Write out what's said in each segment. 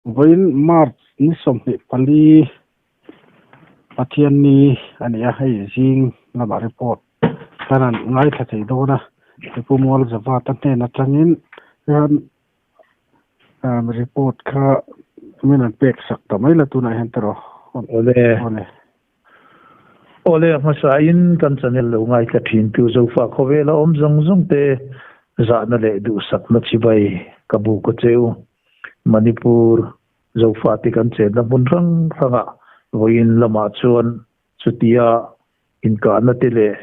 Vawiin March ni 24 Pathianni a ni a, hei zing lamah report kan han ngaithla thei dawn a, Tipu Mualzavata hnen atangin hian report kha min rawn pek sak ta mai la tunah hian tawh Awle. Awle. Awle a hmasain kan channel lo ngaithla thintu Zofa khawvela awm zawng zawng te zahna leh duhsakna chibai ka bu ka cheu. Manipur Zofate kan chenna hmun hrang hrangah vawiin lamah chuan chutia inkahna te leh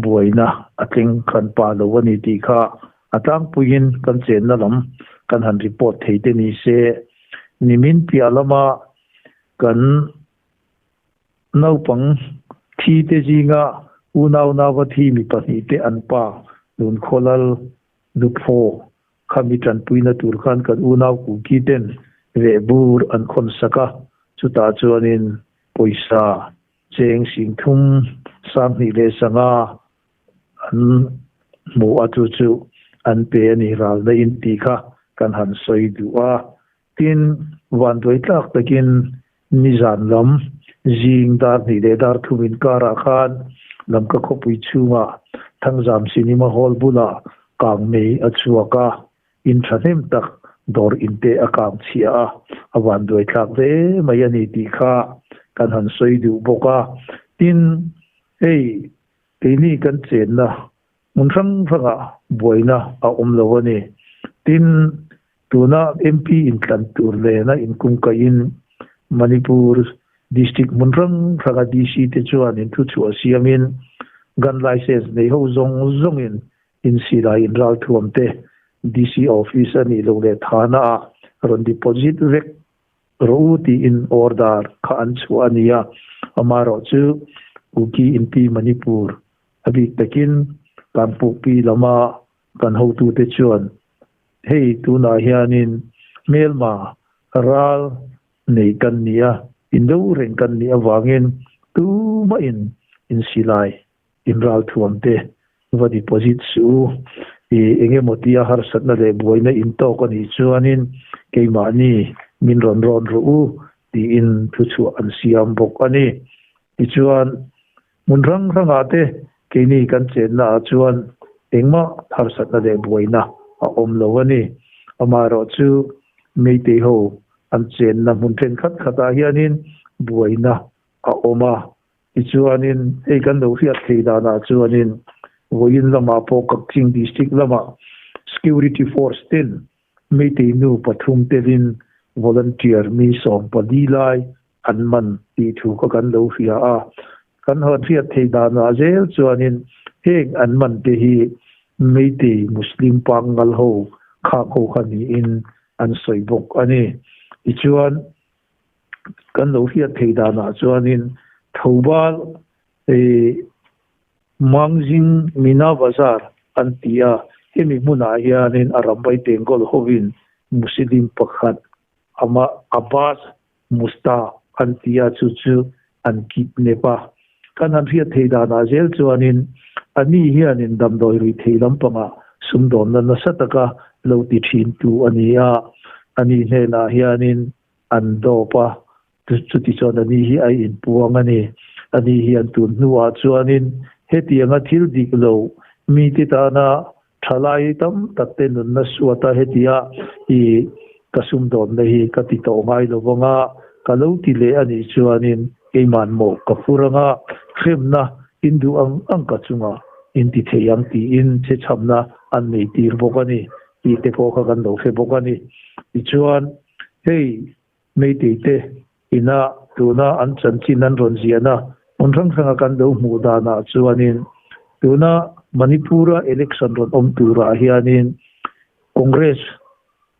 buaina a thleng khan pa lo a ni tih kha a tlangpuiin kan chenna lam kan han report thei te ni se. Nimin piah lama kan naupang thi te zinga unau nauva thi mi pahnih te an pa Nunkhawlal Luphaw khami tanpuina tur khan kan unau Kuki ten vehbur an khawn sak a, chutah chuanin pawisa cheng 30 2100 an hmu a, chu chu an pe a ni ralna in tih kha kan han sawi duh a. Tin, vanduai tlak takin nizan lam zing dar hnih leh dar thum inkarah khan Lamka khawpui chhungah Thangzam Cinema Hall bulah kangmei a chhuak a, in thahnem tak dawr inte a kang chhia a, a vanduai thlak hle mai a ni tih kha kan han sawi duh bawk a. Tin, hei keini kan chenna hmun hrang hrangah buaina a awm lo a ni. Tin, tuna MP intlan tur nena inkungkaihin Manipur District hmun hrang hranga DC te chuan inthuchhuah siamin gun licence nei ho zawng zawngin insilai inralthuam te DC office a nih loh leh thana ah rawn deposit vek rawh u tiin order kha an chhuah a ni a. Amaherawhchu Kuki inti Manipur a bik takin Kangpokpi lama kan hotute chuan hei tunah hianin hmelma ral nei kan ni a, indo reng kan nih avangin tumahin insilai inralthuam te va deposit suh u. I eng emaw tia harsatna leh buaina intawk a nih chuanin keimahni min rawn rawn rawh u tiin thuchhuah an siam bawk a ni. Tichuan, hmun hrang hrangah te keini kan chennaah chuan engmah harsatna leh buaina a awm lo a ni. Amaherawhchu, Meitei ho an chenna hmun thenkhat khatah hianin buaina a awm a. Tichuanin, hei kan lo hriat thei danah chuanin vawiin lamah pawh Kakching District lamah Security Force ten Meitei nu pathum telin volunteer mi 14 lai an man tih thu kha kan lo hria a. Kan han hriat thei danah zel chuanin heng an man te hi Meitei Muslim pangngal ho khak ho kha niin an sawi bawk a ni. Tichuan, kan lo hriat thei danah chuanin Thoubal Mangzing Mina Bazar an ti a, hemi hmunah hianin a rambai Bengal hovin Muslim pakhat ama Abbas Musta an ti a, chu chu an kidnap a. Kan han hriat thei danah zel chuanin ani hianin damdawi rui thei lampangah sumdawnna nasa taka lo ti thintu a ni a, ani hnenah hianin an dawp a, chuti chuan ani hi a inpuang a ni. Ani hian tun hnuah chuanin hetianga thil dik lo mite tana thalai tam tak te nunna suata hetia i ka sumdawnna hi ka ti tawh ngai lo vanga ka lo ti leh a nih chuanin keiman mawh ka fur anga hremna in duh ang ang ka chunga in ti thei ang tiin chhechhamna an nei tir bawk a ni tih te pawh kha kan lo hre bawk a ni. Tichuan hei Meitei te ina tuna an chanchin an rawn ziahna hmun hrang hranga kan lo hmuh danah chuanin tuna Manipur-a election rawn awm turah hianin Congress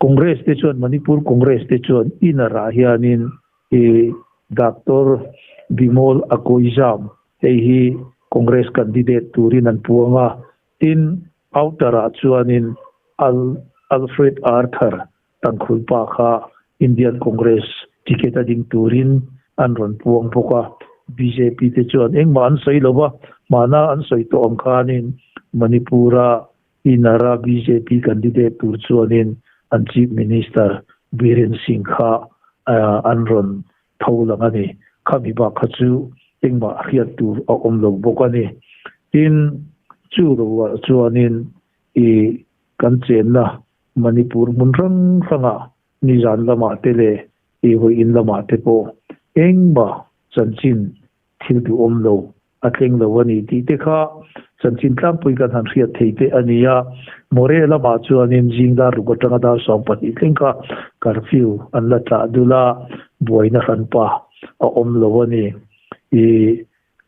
Congress te chuan Manipur Congress te chuan inarah hianin i Doctor Bimol Akoijam hei hi Congress candidate turin an puang a, tin outer-ah chuanin Al Alfred Arthur Tangkhul pa kha Indian Congress ticket a ding turin an rawn puang bawk a, bjp te chuan engmah an sawi lo va, hmana an sawi tawh ang khanin Manipur-a inara bjp candidate tur chuanin an Chief Minister Biren Singh kha. an rawn tho lang a ni. Khami bak kha chu engmah hriat tur a awm lo bawk a ni. Tin, chu loah chuanin i kan chenna Manipur hmun hrang hrangah nizan lamah te leh i vawiin lamah te pawh engmah chanchin thil duhawm lo a tleng lo a ni tih te kha chanchin tlangpui kan han hriat thei te a ni a. Moreh lamah chuanin zing dar ruk atanga dar 12 thleng kha curfew an la tlah dul a, buaina hranpa a awm lo a ni. I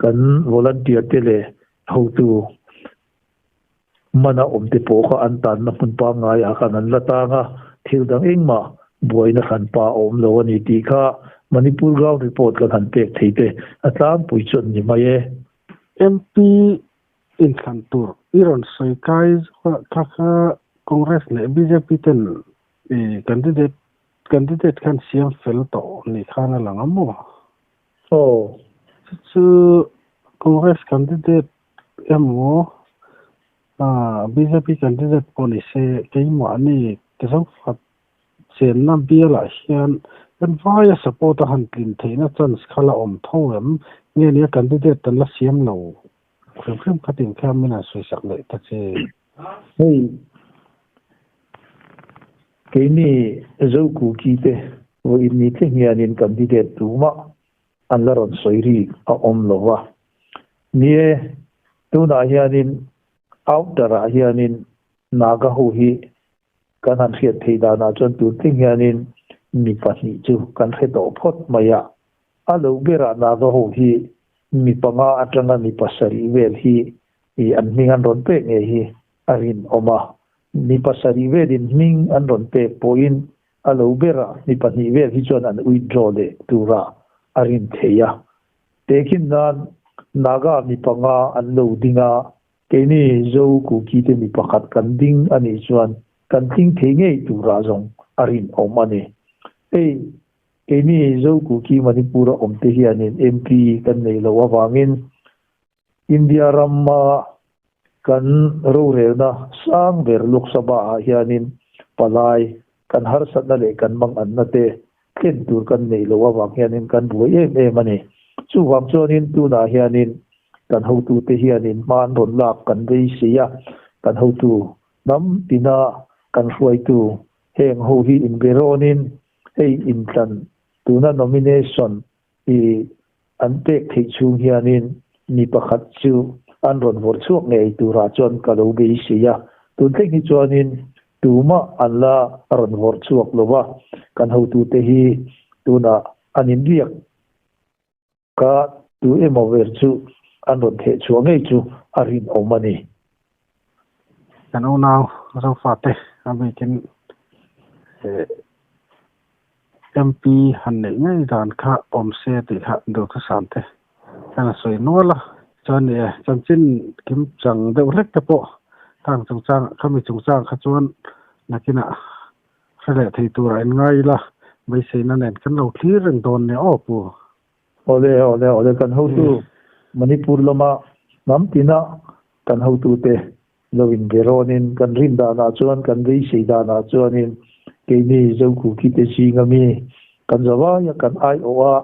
kan volunteer te leh hotu mana awm te pawh kha an tanna hmun pangngaiah khan an la tang a, thil dang engmah buaina hranpa a awm lo a ni tih kha Manipur ground report kan han pek thei te a tlangpui chu an ni mai e. MP inthlan tur i rawn sawi kai kha kha Congress leh bjp ten candidate candidate khan siam fel tawh ni khan a lang a maw? Aw. Chu chu Congress candidate emaw bjp candidate pawh ni se keimahni Zofat chenna bialah hian kan vaia support a han tlin theihna chance kha la awm tho em? Nge nia candidate an la siam lo hrim hrim khatin kha min han sawisak leh ta che. Hei keini Zokuki te vawiin ni thleng hianin candidate tumah an la rawn sawi rik a awm lo va. Ni e, tunah hianin outer-ah hianin Naga ho hi kan han hriat theih danah chuan tun thleng hianin mi pahnih chu kan hre tawh phawt mai a. A lo berah Naga ho hi mi panga atanga mi pasarih vel hi an hming an rawn pek ngei hi a rinawm a. Mi pasarih velin hming an rawn pek pawhin A lo berah mi pahnih vel hi chuan an withdraw leh turah a rin thei a. Tehkhin nan Naga mi panga an lo ding a, keini Zo Kuki te mi pakhat kan ding a nih chuan kan tling thei ngei turah zawng a rinawm a ni. Hei, keini Zo Kuki Manipur-a awm te hianin MP kan nei lo avangin India rama kan rorelna sang ber Lok Sabha ah hianin palai kan harsatna leh kan manganna te thlen tur kan neih loh avang hianin kan buai em em a ni. Chuvang chuanin tunah hianin kan hotute hianin hma an rawn lak kan beisei a, kan hotu hnam tina kan hruaitu heng ho hi inberawnin hei intlan tuna nomination I an pek theih chhung hianin mi pakhat chu an rawn vawrh chhuak ngei turah chuan ka lo beisei a. Tun thleng hi chuanin tumah an la rawn vawrh chhuak lo va, kan hotute hi tunah an inbiak ka tu emaw ber chu an rawn theh chhuah ngei chu a rinawm a ni. Kan unau Zofate a bikin MP han neih ngei dan kha awm se tih kha duhthusam te kan a sawi nual a. Chuan ni e, chanchin kim chang deuh hlek te pawh khang chungchang khami chungchang kha chuan nakinah hre leh thei turah in ngai ila beiseina nen kan lo thlir reng dawn nia aw pu. Awle awle awle kan hotu Manipur lama hnam tina kan hotute lo inbe rawnin kan rin danah chuan kan beisei danah chuanin keini Zokuki te zinga mi kan zavaia kan aiawha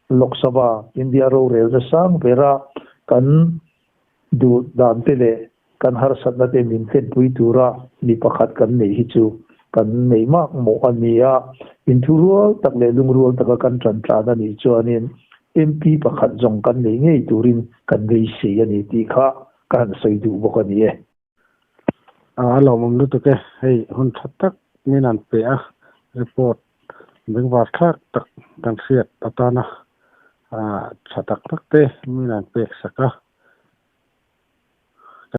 Lok Sabha India rorelna sang bera kan duh dan te leh kan harsatna te min thlenpui tura mi pakhat kan neih hi chu kan neih mak mawh a ni a. Inthurual tak leh lungrual taka kan tan tlan a nih chuanin MP pakhat zawng kan neih ngei turin kan beisei a ni tih kha ka han sawi duh bawk a ni e. A lawmawm lutuk e, hei hun tha tak min han pe a, report bengvar thlak tak kan hriat atana tha tak tak te min han pek sak a.